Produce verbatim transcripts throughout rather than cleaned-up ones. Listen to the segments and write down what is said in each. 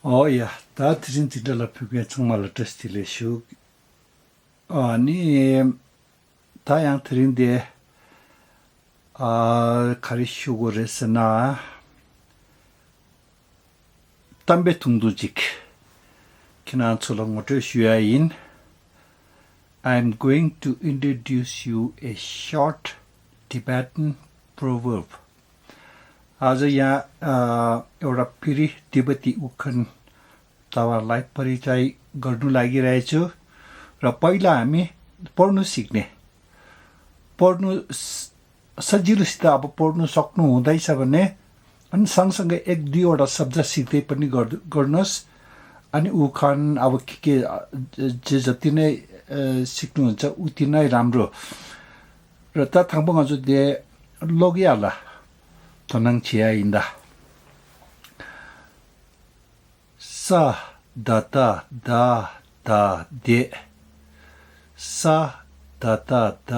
ཨོ་ཡ། ད་དེ་རིང་འདི་འདྲ་ལ་ཕེབས་མཁན་ཚང་མ་ལ་བཀྲ་ཤིས་བདེ་ལེགས་ཞུ། ཨ་ནི། ད་ཡང་དེ་རིང་འདི། ཨ། ག་རེ་ཞུ་དགོས་རེད་ཟེར་ན། གཏམ་དཔེ་ཐུང་ཐུང་ཅིག་ཁྱེད་རང་ཚོ་ལ་ངོ་སྤྲོད་ཞུ་ཡ་ཡིན། I'm going to introduce you a short Tibetan proverb. Also, यहाँ, अ, एउटा पिरी तिब्बती उखान तपाईँहरूलाई परिचय गर्नु लागिरहेछु। र पहिला हामी पढ्नु सिक्ने। पढ्नु स-, सजिलोसित अब पढ्नु सक्नु हुँदैछ भने, अनि सँगसँगै एक दुईवटा शब्द सिक्दै पनि गर्द-, गर्नुहोस्। अनि उखान अब के के, अ, जे जति नै, अ, सिक्नुहुन्छ उति नै राम्रो। र ད་དང་པོ་ང་ཚོ་དེ་ཀློག་ཡ་ལ་དོ་སྣང་བྱེད་ཡ་ཡིན་ད། ས་ད་བཏགས་སྡ་བཏགས་སྡེ། ས་ད་བཏགས་སྡ་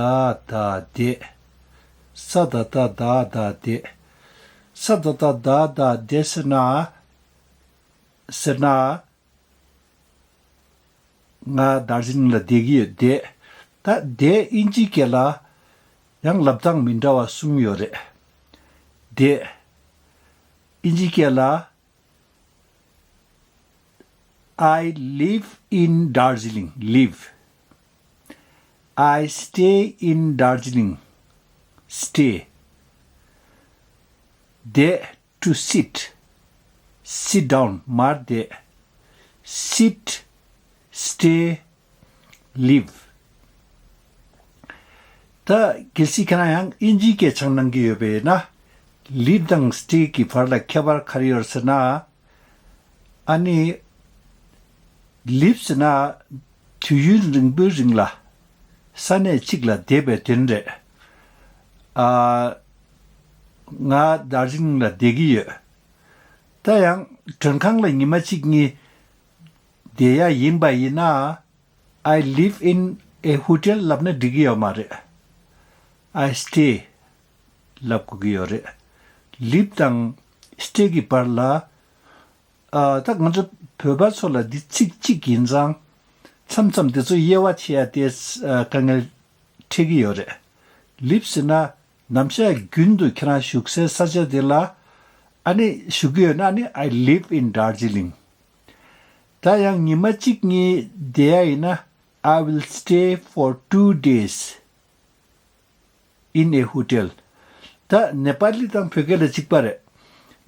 བཏགས་སྡེ། ས་ད་བཏགས་སྡ་བཏགས་སྡེ། ས་ད་བཏགས་སྡ་བཏགས་སྡེ་ཟེར་ན། ཟེར་ན། ང་དར་ཇི་ལིང་ལ་བསྡད་ཀྱི་ཡོད། བསྡད། ད་བསྡད་ཨིན་ཇི་སྐད་ལ་ཡང་ལབ་སྟངས་མི་འདྲ་བ་གསུམ་ཡོད་རེད། བསྡད། ཨིན་ཇི་སྐད་ལ། I live in Darjeeling. Live. I stay in Darjeeling. Stay. བསྡད། To sit. Sit down. མར་བསྡད། Sit, stay, live. ད་གལ་སྲིད་ཁྱེད་རང་ཡང་ཨིན་ཇིའི་སྐད་སྦྱང་གནང་གི་ཡོད་པ་ཡིན་ན། Live དང་stay གི་བར་ལ་ཁྱད་པར་ག་རེ་ཡོད་ཟེར་ན། ཨ་ནི། Live ཟེར་ན་དུས་ཡུན་རིང་པོའི་རིང་ལ་ས་གནས་གཅིག་ལ་བསྡད་པའི་དོན་རེད། ཨ། ང་དར་ཇི་ལིང་ལ་བསྡད་ཀྱི་ཡོད། ད་ཡང་མགྲོན་ཁང་ལ་ཉི་མ་གཅིག་གཉིས་བསྡད་ཡ་ཡིན་པ་ཡིན་ན། I live in a hotel ལབ་ན་འགྲིག་གི་ཡོད་མ་རེད། I stay ལབ་དགོས་ཀྱི་ཡོད་རེད། Live དང་stay གི་བར་ལ། ཨ། ད་ང་ཚོ་བོད་པ་ཚོ་ལ་འདི་ཚིག་གཅིག་ཡིན་ཙང་། མཚམས་མཚམས་དེ་ཚོ་དབྱེ་བ་ཕྱེ་ཡ་དེ། ཨ། དཀའ་ངལ་འཕྲད་ཀྱི་ཡོད་རེད། Live ཟེར་ན་ནམ་ཞག་རྒྱུན་དུ་ཁྱེད་རང་བཞུགས་སའི་ས་ཆ་དེ་ལ་ཨ་ནི་བཞུགས་ཀྱི་ཡོད་ན་ནི། I live in Darjeeling. ད་ཡང་ཉི་མ་གཅིག་གཉིས་བསྡད་ཡ་ཡིན་ན། I will stay for two days in a hotel. ད་ནེ་པ་ལི་དང་བོད་སྐད་ལ་གཅིག་པ་རེད།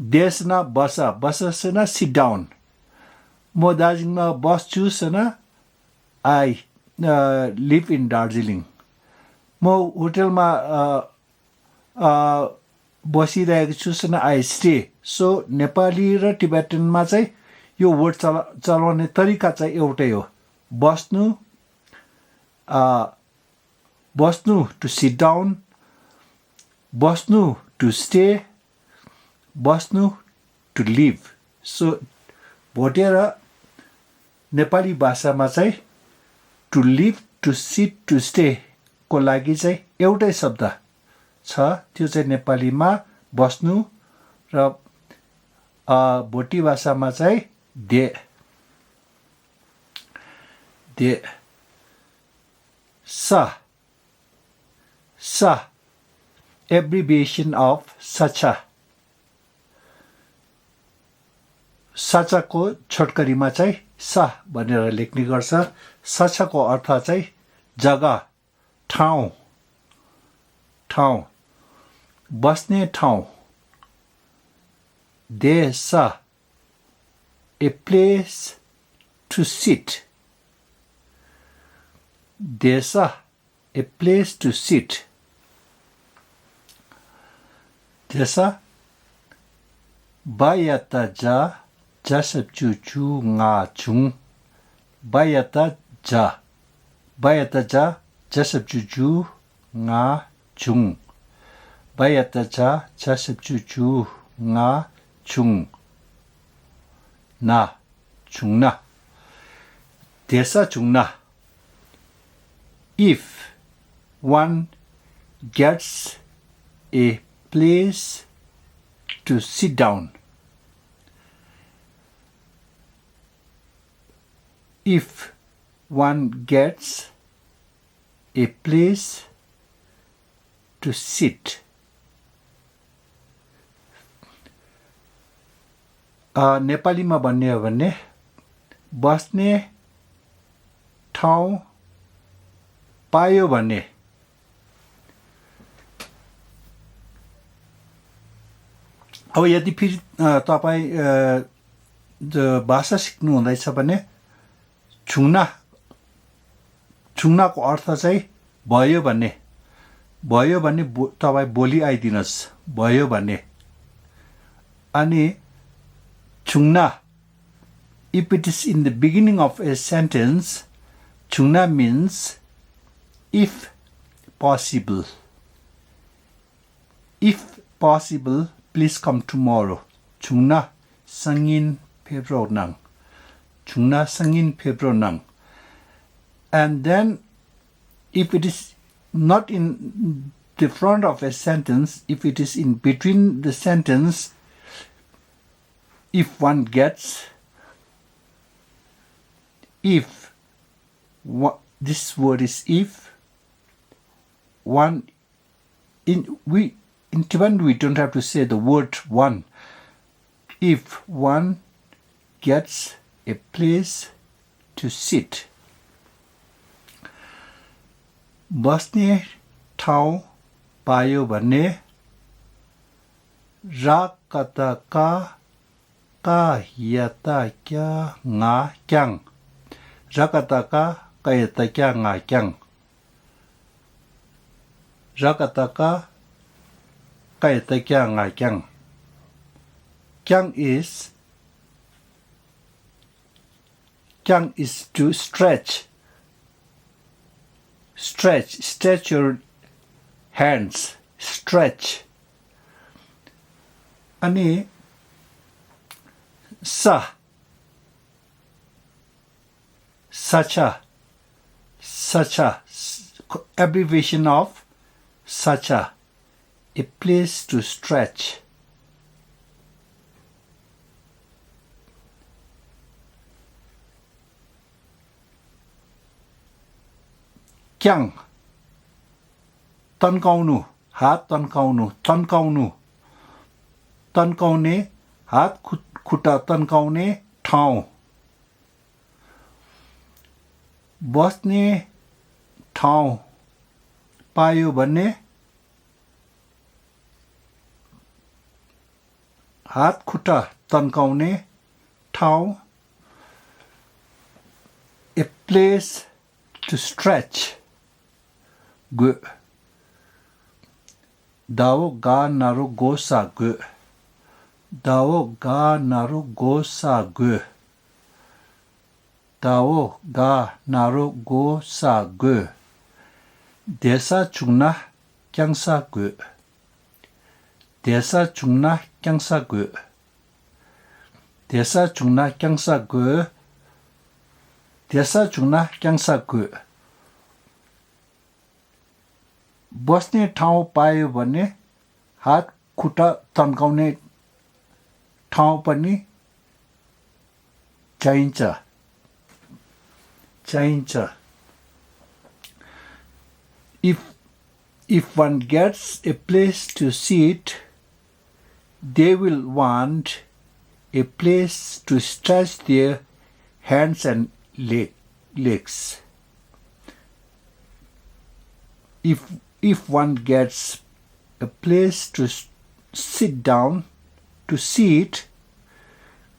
བསྡད་ཟེར་ན་བསྡད། བསྡད་ཟེར་ན་sit down. म दार्जिलिङमा बस्छु ཟེར་ན། I, uh, live in Darjeeling. म होटलमा, uh, uh, बसिरहेको छु ཟེར་ན། I stay. So Nepali र टिबेटनमा चाहिँ यो वर्ड चला चलाउने तरिका चाहिँ एउटै हो। बस्नु, uh, बस्नु, to sit down. बस्नु, to stay. बस्नु, to live. So भोटे र नेपाली भाषामा चाहिँ to live, to sit, to stay को लागि चाहिँ एउटै शब्द छ। त्यो चाहिँ नेपालीमा बस्नु र, अ, भोटी भाषामा चाहिँ दे, दे। स, स, abbreviation of सच। सचको छोटकरीमा चाहिँ स भनेर लेख्ने गर्छ। सचको अर्थ चाहिँ जग्गा, ठाउँ, ठाउँ, बस्ने ठाउँ। देश, a place to sit. देश, a place to sit. देश, ब य त ज, ज स ब जु, जु, ङ, जुङ। ब य त ज, ब य त ज, ज स ब जु, जु, ङ, जुङ। ब य त ज, ज स ब जु, जु, ङ, जुङ। ན། བྱུང་ན། བསྡད་ས་བྱུང་ན། If one gets a place to sit down. if one gets a place to sit. ཨ། ནེ་པ་ལི་མ་བ་ནེ་བ་ནེ། बस्ने ठाउँ पायो भने। अब यदि फेरि, अ, तपाईँ, अ, ज-, भाषा सिक्नुहुँदैछ भने, छुङ्ना, छुङ्नाको अर्थ चाहिँ भयो भने, भयो भने बो-, तपाईँ भोलि आइदिनुहोस्, भयो भने। अनि छुङ्ना, if it is in the beginning of a sentence, छुङ्ना means if possible. If possible, please come tomorrow. ཆུང་ན་སང་ཉིན་ཕེབས་རོགས་གནང་། ཆུང་ན་སང་ཉིན་ཕེབས་རོགས་གནང་། And then, if it is not in the front of a sentence, if it is in between the sentence, if one gets, if, wha-, this word is if, one, in, we, in Tibetan, we don't have to say the word one. If one gets a place to sit, बस्ने ठाउँ पायो भने, र क त क, क य त क ङ ཀྱང་། र क त क, क य त क ङ ཀྱང་། र क त क, क य त क ङ ཀྱང་། ཀྱང་is, ཀྱང་is to stretch. Stretch, stretch your hands, stretch. अनि स, स च, स च, abbreviation of स च, a place to stretch. ཀྱང་། तन्काउनु, हात तन्काउनु, तन्काउनु। तन्काउने, हात खुट-, खुट्टा तन्काउने ठाउँ। बस्ने ठाउँ पायो भने, हात खुट्टा तन्काउने ठाउँ, a place to stretch, गो। दाओ गा नारो गो सा गो। दाओ गा नारो गो सा गो। दाओ गा नारो गो सा गो। देसा चुङ्ना क्याङ्सा गो। देसा चुङ्ना क्याङ्सा गो। देसा चुङ्ना क्याङ्सा गो। देसा चुङ्ना क्याङ्सा गो। बस्ने ठाउँ पायो भने हात खुट्टा तन्काउने ठाउँ पनि चाहिन्छ, चाहिन्छ। If, if one gets a place to sit, they will want a place to stretch their hands and leg-, legs. If, if one gets a place to s-, sit down to sit,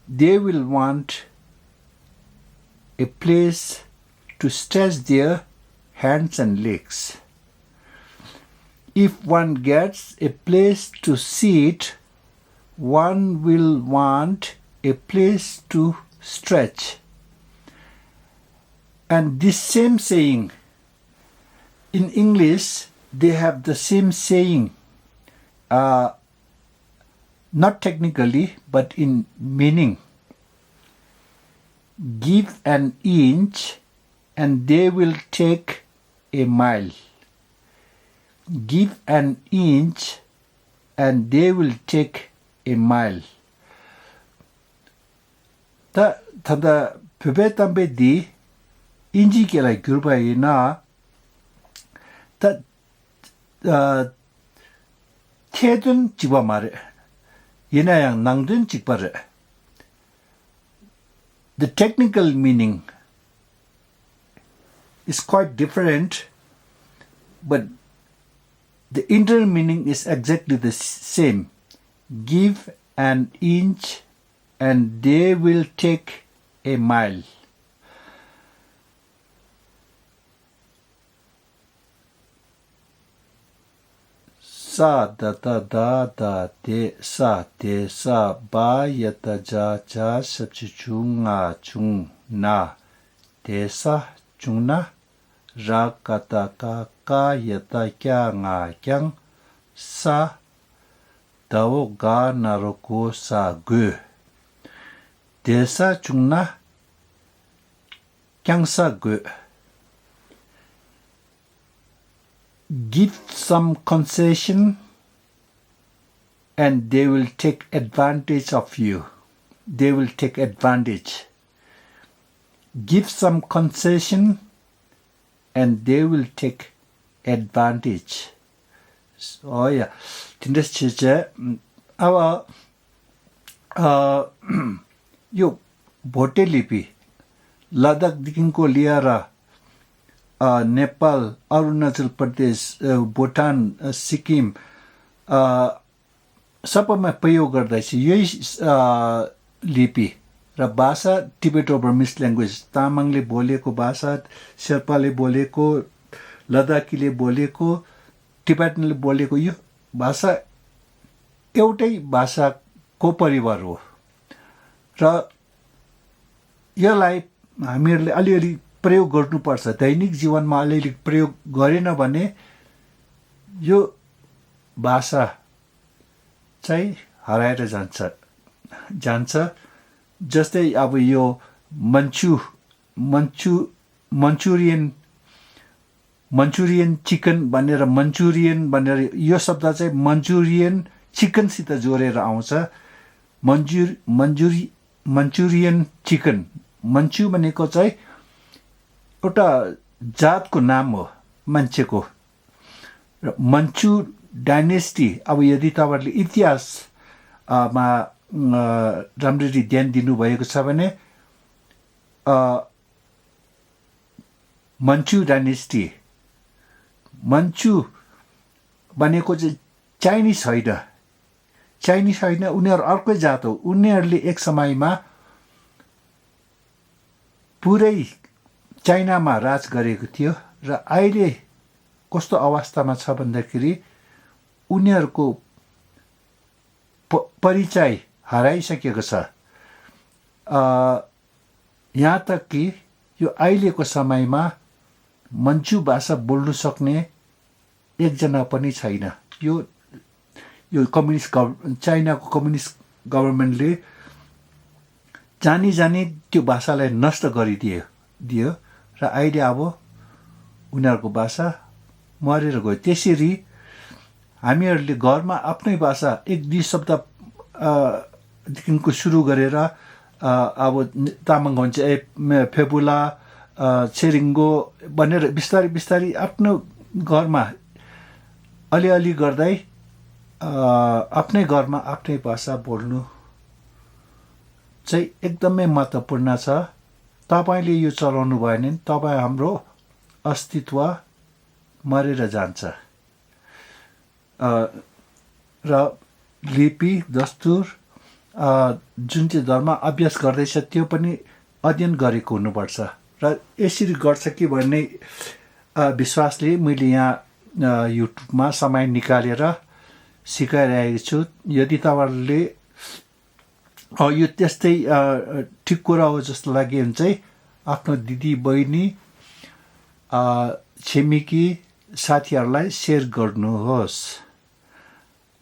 they will want a place to stretch their hands and legs. If one gets a place to sit, one will want a place to stretch. And this same saying, in English, they have the same saying, uh, not technically, but in meaning. Give an inch and they will take a mile. Give an inch and they will take a mile. ད་ད་ལྟ་བོད་པའི་གཏམ་དཔེ་འདི་ དབྱིན་ཇིའི་སྐད་ལ་བསྒྱུར་བ་ཡིན་ན། ད། ཨ། ཐད་དོན་གཅིག་པ་མ་རེད། ཡིན་ན་ཡང་ནང་དོན་གཅིག་པ་རེད། The technical meaning is quite different, but the internal meaning is exactly the same. Give an inch and they will take a mile. ས་ད་ད་ད་ད་དེ་ས་དེ་ས་བ་ཡ་ད་བྱ་བྱ་ཞབས་ཀྱུ་བྱུ་ང་བྱུང་ན། དེ་ས་བྱུང་ན། ར་ཀ་ཏ་ཀ་ཀ་ཡ་ཏ་ཀྱ་ང་ཀྱང་། ས། ད་འོ་ག་ན་རོ་གོ་ས་དགོས། དེ་ས་བྱུང་ན་ཀྱང་ས་དགོས། Give some concession and they will take advantage of you. They will take advantage. Give some concession and they will take advantage. Oh yeah. དེ་འདྲ་བྱས་བྱས། ཨ་བ། ཨ། ཡོ། བྷོ་ཊའི་ལི་པི། ལ་དྭགས་དི་ཀིན་ཀོ་ལི་ཡ་ར། ཨ། ནེ་པཱལ། ཨ་རུ་ན་ཅལ་པར་དེཤ། ཨ། བྷོ་ཊན། ཨ། སི་ཀིམ། ཨ། सब में प्रयोग गर्दछ। यही अ, लिपि र भाषा Tibeto-Burmese language। तामाङले बोलेको भाषा, शेर्पाले बोलेको, लद्दाखीले बोलेको, टिबेटनले बोलेको यो भाषा एउटै भाषाको परिवार हो। र यसलाई हामीहरूले अलिअलि प्रयोग गर्नुपर्छ। दैनिक जीवनमा अलिअलि प्रयोग गरेन भने यो भाषा चाहिँ हराएर जान्छ, जान्छ। जस्तै अब यो मन्चु, मन्चु, मन्चुरियन, मन्चुरियन चिकन भनेर, मन्चुरियन भनेर यो शब्द चाहिँ मन्चुरियन चिकनसित जोडेर आउँछ। मन्चुर मन्चुरि मन्चुरियन चिकन। मन्चु भनेको चाहिँ एउटा जातको नाम हो मान्छेको। र मन्चु डाइनेस्टी, अब यदि तपाईँहरूले इतिहास, अ, मा, अ, राम्ररी ध्यान दिनुभएको छ भने, अ, मन्चु डाइनेस्टी, मन्चु भनेको चाहिँ चाइनिज होइन, चाइनिज होइन, उनीहरू अर्कै जात हो। उनीहरूले एक समयमा पुरै चाइनामा राज गरेको थियो र अहिले कस्तो अवस्थामा छ भन्दाखेरि उनीहरूको प-, परिचय हराइसकेको छ। अ, यहाँ तक कि यो अहिलेको समयमा मन्चु भाषा बोल्न सक्ने एकजना पनि छैन। यो, यो कम्युनिस्ट गभ-, चाइनाको कम्युनिस्ट गभर्मेन्टले जानी जानी त्यो भाषालाई नष्ट गरिदिए, दियो र अहिले अब उनीहरूको भाषा मरेर गयो। त्यसरी हामीहरूले घरमा आफ्नै भाषा एक दुई शब्द, अ, देखिको सुरु गरेर, अ, अब तामाङ भन्छ, ए, मे-, फेबुला, अ, छेरिङ्गो भनेर बिस्तारै बिस्तारै आफ्नो घरमा अलिअलि गर्दै, अ, आफ्नै घरमा आफ्नै भाषा बोल्नु चाहिँ एकदमै महत्त्वपूर्ण छ। तपाईँले यो चलाउनु भएन भने तपाईँ हाम्रो अस्तित्व मरेर जान्छ। अ, र लिपि, दस्तुर, अ, जुन चाहिँ धर्म अभ्यास गर्दैछ, त्यो पनि अध्ययन गरेको हुनुपर्छ। र यसरी गर्छ कि भन्ने, अ, विश्वासले मैले यहाँ, अ, युट्युबमा समय निकालेर सिकाइरहेको छु। यदि तपाईँहरूले, अ, यो त्यस्तै, अ, ठिक कुरा हो जस्तो लाग्यो भने चाहिँ आफ्नो दिदी, बहिनी, अ, छिमेकी साथीहरूलाई सेयर गर्नुहोस्।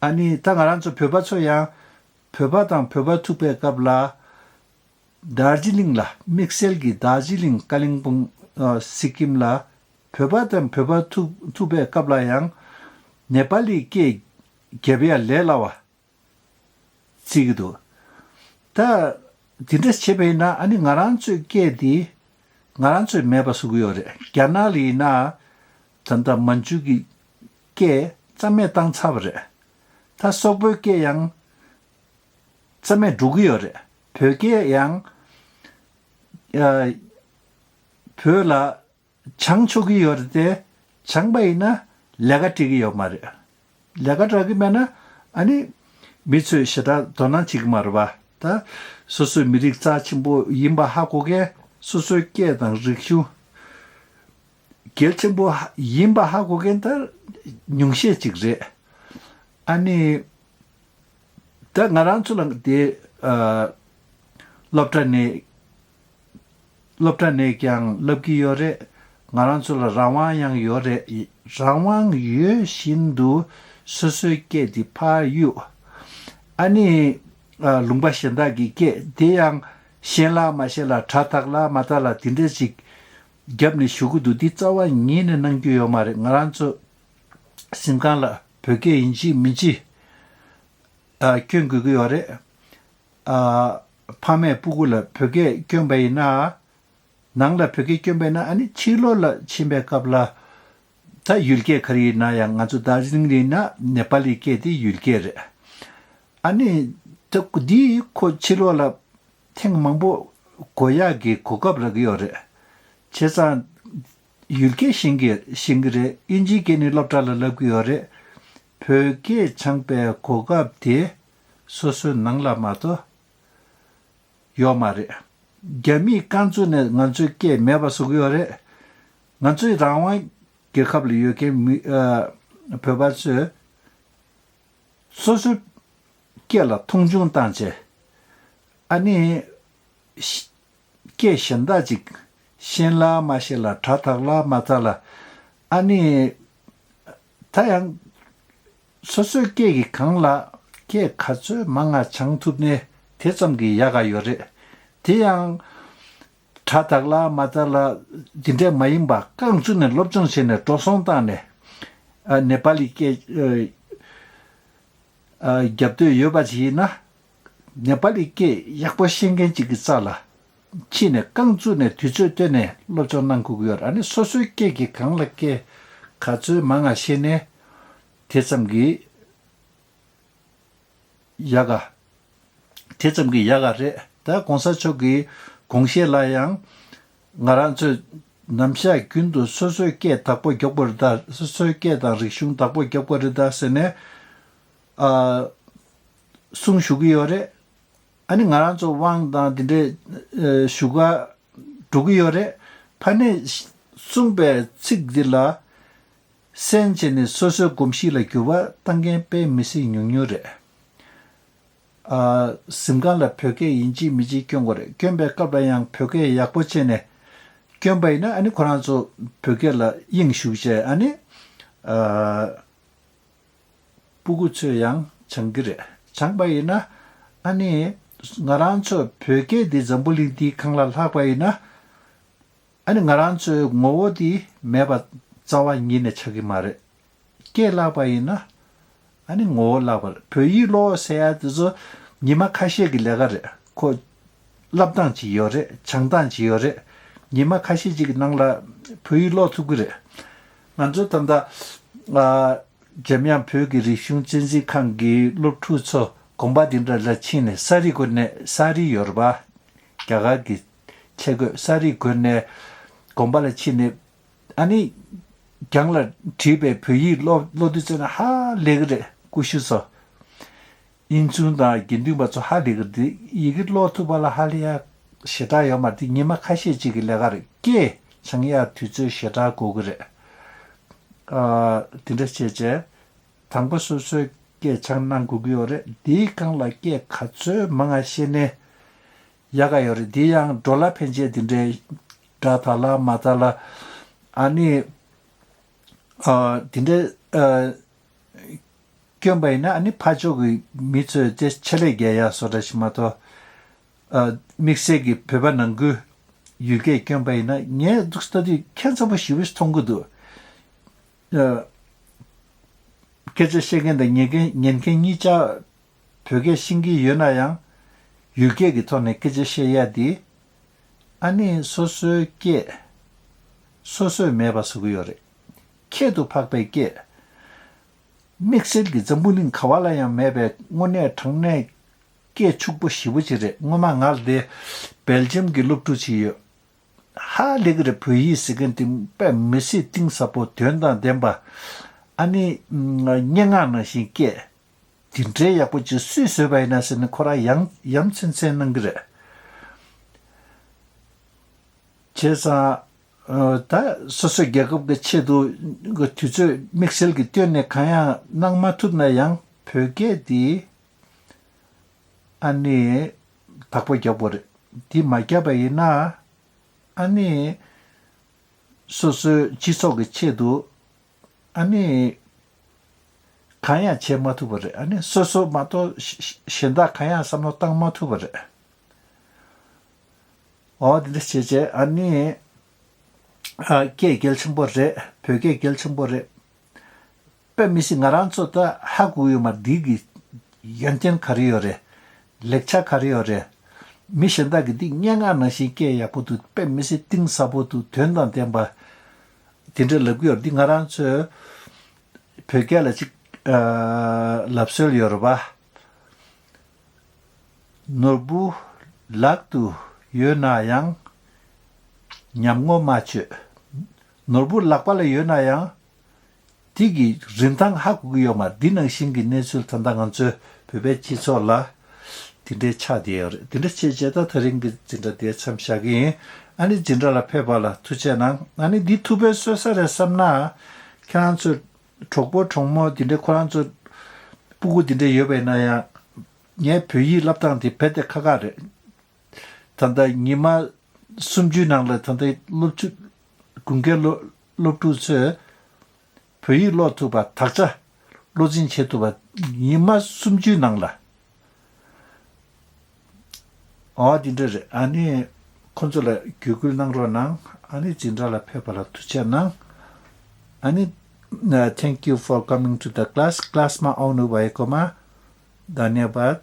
अनि ད་ང་རང་ཚོ་བོད་པ་ཚོ་ཡང་བོད་པ་དང་བོད་པ་ཐུག་པའི་སྐབས་ལ་དར་ཇི་ལིང་ལ། དམིགས་བསལ་གྱི་དར་ཇི་ལིང་། ཀ་ལིང་པུང་། ཨ། སི་ཀིམ་ལ་བོད་པ་དང་བོད་པ་ཐུག་ཐུག་པའི་སྐབས་ལ་ཡང་ནེ་པ་ལི་སྐད་རྒྱབ་ཡ་ལས་སླ་བ་བརྩི་གི་འདུག། ད་དེ་འདྲ་བྱས་པ་ཡིན་ན་ཨ་ནི་ང་རང་ཚོའི་སྐད་འདི་ ང་རང་ཚོས་མེད་པ་བཟོ་གི་ཡོད་རེད། རྒྱ་ནག་ལ་ཡིན་ན་ད་ལྟ་མན་ཇུ་གི་སྐད་རྩ་མེད་བཏང་ཚར་བ་རེད། ད་སོག་པོའི་སྐད་ཡང་རྩ་མེད་འགྲོ་གི་ཡོད་རེད། བོད་སྐད་ཡང་ཨ་བོད་ལ་སྦྱང་ཆོག་གི་ཡོད་རེད་དེ། སྦྱངས་པ་ཡིན་ན་ལས་ཀ་སྤྲད་ཀྱི་ཡོད་མ་རེད། ལས་ཀ་སྤྲད་ཀྱི་མེད་ན་ཨ་ནི་མི་ཚོས་ཞེ་དྲག་དོ་སྣང་བྱེད་ཀྱི་མ་རེད་པ། ད་སོ་སོའི་མི་རིགས་རྩ་ཆེན་པོ་ཡིན་པ་ཧ་གོ་མཁན། སོ་སོའི་སྐད་དང་རིག་གཞུང་གལ་ཆེན་པོ་ཡིན་པ་ཧ་གོ་མཁན་ད་ཉུང་ཤས་ཅིག་རེད། ཨ་ནི་ད་ང་རང་ཚོ་ལ་དེ་ཨ་སློབ་གྲྭ་ནས་སློབ་གྲྭ་ནས་ཀྱང་བསླབ་ཀྱི་ཡོད་རེད། ང་རང་ཚོ་ལ་རང་དབང་ཡང་ཡོད་རེད། རང་དབང་ཡོད་བཞིན་དུ་སོ་སོའི་སྐད་དེ་ཕར་གཡུག་ཨ་ནི་ཨ་ལུང་པ་གཞན་དག་གི་སྐད་དེ་ཡང་ཤེས་ལ་མ་ཤེས་ལ་སྒྲ་དག་ལ་མ་དག་ལ་དེ་འདྲས་ཅིག་རྒྱབ་ནས་ཞུ་གི་འདུག་འདི་རྩ་བ་ཉིད་ནས་གནང་རྒྱུ་ཡོད་མ་རེད། ང་རང་ཚོ་གཟིམ་ཁང་ལ་བོད་སྐད་ཡིན་གཅིག་མིན་གཅིག་ཨ་སྐྱོན་དགོས་ཀྱི་ཡོད་རེད། ཨ་ཕ་མས་སྤུ་གུ་ལ་བོད་སྐད་སྐྱོན་པ་ཡིན་ན། ནང་ལ་བོད་སྐད་སྐྱོན་པ་ཡིན་ན། ཨ་ནི་ཕྱི་ལོགས་ལ་ཕྱིན་པའི་སྐབས་ལ་ད་ཡུལ་སྐད་ག་རེ་ཡིན་ན་ཡང་། ང་ཚོ་དར་ཇི་ལིང་ལ་ཡིན་ན་ནེ་པ་ལི་སྐད་དེ་ཡུལ་སྐད་རེད། ཨ་ནི་ད་འདི་ཁོ་ཕྱི་ལོགས་ལ་ཐེངས་མང་པོ་གོ་ཡག་གི་གོ་སྐབས་རག་གི་ཡོད་རེད། བྱས་ཙང་ཡུལ་སྐད་ཤེས་ཀྱི་ཤེས་ཀྱི་རེད། ཨིན་ཇིའི་སྐད་ནི་སློབ་གྲྭ་ལ་བསླབ་ཀྱི་ཡོད་རེད། བོད་སྐད་སྦྱངས་པའི་གོ་སྐབས་དེ་སོ་སོའི་ནང་ལ་མ་གཏོགས་ཡོད་མ་རེད། རྒྱ་མིས་རྐང་བཙུགས་ནས་ང་ཚོའི་སྐད་མེད་པ་བཟོ་གི་ཡོད་རེད། ང་ཚོའི་རང་དབང་རྒྱལ་ཁབ་ལ་ཡོད་མཁན་མི་ཨ་བོད་པ་ཚོས་སོ་སོའི་སྐད་ལ་མཐོང་ཆུང་བཏང་བྱས། ཨ་ནི་ཤ་སྐད་གཞན་དག་ཅིག་ཤེས་ལ་མ་ཤེས་ལ་སྒྲ་དག་ལ་མ་དག་ལ། ཨ་ནི་ད་ཡང་སོ་སོའི་སྐད་ཀྱི་སྒང་ལ་སྐད་ག་ཚོད་མང་ང་སྦྱང་ཐུབ་ནས་དེ་ཙམ་གྱིས་ཡག་ག་ཡོད་རེད། དེ་ཡང་སྒྲ་དག་ལ་མ་དག་ལ་འདི་འདྲས་མ་ཡིན་པ་རྐང་བཙུགས་ནས་སློབ་སྦྱོང་བྱས་ནས་འགྲོ་སོང་བཏང་ནས་ཨ་ནེ་པ་ལི་སྐད་ཨ་ཨ་རྒྱབ་འདོད་ཡོད་པ་ཞིག་ཡིན་ན། ནེ་པ་ལི་སྐད་ཡག་པོ་ཤེས་མཁན་ཅིག་གི་རྩ་ལ་ཕྱིན་ནས་རྐང་བཙུགས་ནས་དུས་ཚོད་བཏོན་ནས་སློབ་སྦྱོང་གནང་དགོས་ཀྱི་ཡོད་རེད། ཨ་ནི་སོ་སོའི་སྐད་ཀྱི་སྒང་ལ་སྐད་ག་ཚོད་མང་ང་ཤེས་ནས་དེ་ཙམ་གྱིས་ཡག་ག་དེ་ཙམ་གྱིས་ཡག་ག་རེད། ད་གོང་ས་མཆོག་གི་དགོངས་བཞེད་ལ་ཡང་ང་རང་ཚོས་ནམ་ཞག་རྒྱུན་དུ་སོ་སོའི་སྐད་བདག་པོ་རྒྱག་པ་རེད་ད། སོ་སོའི་སྐད་དང་རིག་གཞུང་བདག་པོ་རྒྱག་པ་རེད་ད་ཟེར་ནས་ཨ་གསུང་ཞུ་གི་ཡོད་རེད། ཨ་ནི་ང་རང་ཚོ་དབང་དང་དེ་འདྲའི་ཨ་ཞུ་ག་འགྲོ་གི་ཡོད་རེད། ཕ་ནས་གསུངས་པའི་ཚིག་འདི་ལ་གསན་བྱས་ནས་སོ་སོའི་གོམས་གཤིས་ལ་འགྱུར་བ་གཏང་མཁན་དཔེ་མི་སྲིད་ཉུང་ཉུང་རེད། ཨ་གཟིམ་ཁང་ལ་བོད་སྐད་ཡིན་གཅིག་མིན་གཅིག་སྐྱོན་དགོས་རེད། སྐྱོན་པའི་སྐབས་ལ་ཡང་བོད་སྐད་ཡག་པོ་བྱས་ནས་སྐྱོན་པ་ཡིན་ན། ཨ་ནི་ཁོ་རང་ཚོ་བོད་སྐད་ལ་དབྱིངས་ཞུགས་བྱས། ཨ་ནི་ཨ་སྤུ་གུ་ཚོས་ཡང་སྦྱང་གི་རེད། སྦྱངས་པ་ཡིན་ན་ཨ་ནི་ང་རང་ཚོ་བོད་སྐད་འདི་འཛམ་བུ་གླིང་འདིའི་སྒང་ལ་ལྷག་པ་ཡིན་ན། ཨ་ནི་ང་རང་ཚོའི་ངོ་བོ་འདི་མེད་པ་རྩ་བ་ཉིད་ནས་ཆགས་ཀྱི་མ་རེད། སྐད་བརླག་པ་ཡིན་ན་ཨ་ནི་ངོ་བོ་བརླག་པ་རེད། བོད་ཡིག་ཀློག་ཟེར་ཡ་དེ་ཚོ་ཉི་མ་ཁ་ཤས་ཀྱི་ལས་ཀ་རེད། ཁོ་བསླབ་སྟངས་ཅིག་ཡོད་རེད། སྦྱང་སྟངས་ཅིག་ཡོད་རེད། ཉི་མ་ཁ་ཤས་ཅིག་གི་ནང་ལ་བོད་ཡིག་ཀློག་ཐུབ་ཀྱི་རེད། ང་ཚོ་ད་ལྟ་ཨ་འཇམ་དབྱངས་བོད་ཀྱི་རིག་གཞུང་གཅེས་འཛིན་ཁང་གི་སློབ་ཕྲུག་ཚོ་དགོན་པ་འདི་འདྲ་ལ་ཕྱིན་ནས་ས་རིས་བགོས་ནས། ས་རིས་ཡོད་རེད་པ། རྒྱ་གར་གྱི་ཆས་གོས་ས་རིས་བགོས་ནས་དགོན་པ་ལ་ཕྱིན་ནས། ཨ་ནི་གྱང་ལ་བྲིས་པའི་བོད་ཡིག་ཀློག་ཀློག་དུས་ཙམ་ན་ཧ་ལས་ཀྱི་རེད། ཀུ་ཤུ་ཚོ། དབྱིན་ཚུང་དང་དགེ་འདུན་པ་ཚོ་ཧ་ལས་ཀྱི་རེད། ཡི་གེ་ཀློག་ཐུབ་པ་ལ་ཧ་ལས་ཡ་ཞེ་དྲག་ཡོད་མ་རེད། དེ་ཉི་མ་ཁ་ཤས་ཅིག་གི་ལས་ཀ་རེད། སྐད་སྦྱང་ཡ་དུས་ཚོད་ཞེ་དྲག་དགོས་ཀྱི་རེད། ཨ་དེ་འདྲ་བྱས་བྱས་དང་པོ་སོ་སོའི་སྐད་སྦྱང་གནང་དགོས་ཀྱི་ཡོད་རེད། དེའི་སྒང་ལ་སྐད་ག་ཚོད་མང་ང་ཤེས་ནས་ཡག་ག་ཡོད་རེད། དེ་ཡང་འགྲོ་ལ་ཕན་ཆད་དེ་འདྲའི་སྒྲ་དག་ལ་མ་དག་ལ། ཨ་ནི་ཨ་དེ་འདྲའི་ཨ་སྐྱོན་པ་ཡིན་ན། ཨ་ནི་ཕར་ཕྱོགས་ཀྱི་མི་ཚོས་དེ་ཆེད་ལས་རྒྱག་ཡ་བཟོ་འདྲ་ཞིག་མ་གཏོགས། ཨ་དམིགས་བསལ་གྱི་བོད་པ་ནང་ཁུལ་ཡུལ་སྐད་སྐྱོན་པ་ཡིན་ན། ངས་འདུག་ལྟ་དུས་ཁྱད་མཚར་པོ་ཞེ་པོ་ཞིག་མཐོང་གི་འདུག་ཨ་སྐད་ཆ་བཤད་མཁན་དང་ཉན་མཁན་ཉན་མཁན་གཉིས་ཆ་བོད་སྐད་ཤེས་ཀྱི་ཡོད་ན་ཡང་། ཡུལ་སྐད་ཀྱི་ཐོག་ནས་སྐད་ཆ་བཤད་ཡ་དེ་ ཨ་ནི་སོ་སོའི་སྐད། སོ་སོས་མེད་པ་བཟོ་གི་ཡོད་རེད། ཁྱད་དུ་འཕགས་པའི་སྐད། དམིགས་བསལ་གྱི་འཛམ་བུ་གླིང་ག་བ་ལ་ཡང་མེད་པའི་དངོས་གནས་དྲང་གནས་སྐད་ཕྱུག་པོ་ཞེ་པོ་ཅིག་རེད། སྔོན་མ་ང་ལ་དེ་སྦེལ་ཇམ་གྱི་སློབ་ཕྲུག་ཅིག་ཡོད། ཧ་ལས་ཀྱི་རེད། བོད་ཡིག་ཟེར་མཁན་དེ་དཔེ་མི་སྲིད་གཏིང་ཟབ་པོ། དོན་དང་ལྡན་པ། ཨ་ནི་སྙན་ངག་ནང་བཞིན་སྐད། དེ་འདྲའི་ཡག་པོ་ཅིག་སུས་བཟོས་པ་ཡིན་ན་ཟེར་ནས་ཁོ་རང་ཡ་ཡ་མཚན་མཚན་གནང་གི་རེད། བྱས་ཙང་། ཨ། ད་སོ་སོའི་རྒྱལ་ཁབ་ཀྱི་ཆེད་དུ་གི་དུས་ཚོད་དམིགས་བསལ་གྱི་བཏོན་ནས་གང་ཡང་གནང་མ་ཐུབ་ན་ཡང་བོད་སྐད་འདི་ཨ་ནི་བདག་པོ་རྒྱག་དགོས་རེད། འདི་མ་བརྒྱབ་པ་ཡིན་ན་ཨ་ནི་སོ་སོའི་སྤྱི་ཚོགས་ཀྱི་ཆེད་དུ་ཨ་ནི་གང་ཡང་བྱེད་མ་ཐུབ་པ་རེད། ཨ་ནི་སོ་སོ་མ་གཏོགས་གཞན་དག་གང་ཡང་བསམ་བློ་བཏང་མ་ཐུབ་པ་རེད། འོ་དེ་འདྲ་བྱས་བྱས་ཨ་ནི། ཨ། སྐད་གལ་ཆེན་པོ་རེད། བོད་སྐད་གལ་ཆེན་པོ་རེད། དཔེ་མི་སྲིད་ང་རང་ཚོ་ད་ཧ་གོ་གི་ཡོད་མ་རེད། འདི་གི་ཡོན་ཏན་ག་རེ་ཡོད་རེད། ལེགས་ཆ་ག་རེ་ཡོད་རེད། མི་གཞན་དག་གིས་འདི་སྙན་ངག་ནང་བཞིན་སྐད་ཡག་པོ་འདུག་དཔེ་མི་སྲིད་གཏིང་ཟབ་པོ་འདུག་དོན་དང་ལྡན་པ། དེ་འདྲ་ལབ་ཀྱི་ཡོད་རེད། འདི་ང་རང་ཚོའི་བོད་སྐད་ལ་ཅིག་ཨ། ལབ་སྲོལ་ཡོད་རེད་པ། ནོར་བུ་ལག་ཏུ་ཡོད་ན་ཡང་ཉམས་ངོ་མ་བཅོས། ནོར་བུ་ལག་པ་ལ་ཡོད་ན་ཡང་དེ་གི་རིན་ཐང་ཧ་གོ་གི་ཡོད་མ་རེད། འདི་ནང་བཞིན་གྱི་གནས་ཚུལ་ད་ལྟ་ང་ཚོའི་བོད་པའི་སྤྱི་ཚོགས་ལ་དེ་འདྲའི་ཆགས་བསྡད་ཡོད་རེད། དེ་འདྲ་བྱས་བྱས་ད་ད་རིང་གི་འཛིན་གྲྭ་དེ་མཚམས་བཞག་གི་ཡིན། ཨ་ནི་འཛིན་གྲྭ་ལ་ཕེབས་པ་ལ་ཐུགས་རྗེ་གནང་། ཨ་ནི་འདི་ཐུགས་ཕན་གསོས་ས་རེད་བསམ་ན་ཁྱེད་རང་ཚོའི་གྲོགས་པོ་གྲོགས་མོ་དེ་འདྲའི་ཁོ་རང་ཚོ་སྤུ་གུ་དེ་འདྲ་ཡོད་པ་ཡིན་ན་ཡང་། ངའི་བོད་ཡིག་བསླབ་སྟངས་དེ་རྦད་དེ་ཁག་ཁག་རེད། ད་ལྟ་ཉི་མ་སུམ་ཅུའི་ནང་ལ་ད་ལྟ་སློབ་ཕྲུག་དགུན་ཁའི་སློབ་སློབ་ཕྲུག་ཚོས་བོད་ཡིག་ཀློག་ཐུབ་པ། དག་ཆ་བློ་འཛིན་བྱེད་ཐུབ་པ་ཉི་མ་སུམ་ཅུའི་ནང་ལ། འོ་དེ་འདྲ་རེད། ཨ་ནི་ཁོང་ཚོ་ལ་བརྒྱུད་སྐུལ་གནང་རོགས་གནང་། ཨ་ནི་འཛིན་གྲྭ་ལ་ཕེབས་པ་ལ་ཐུགས་རྗེ་གནང་། ཨ་ནི། Thank you for coming to the class. Class मा आउनुभएकोमा धन्यवाद।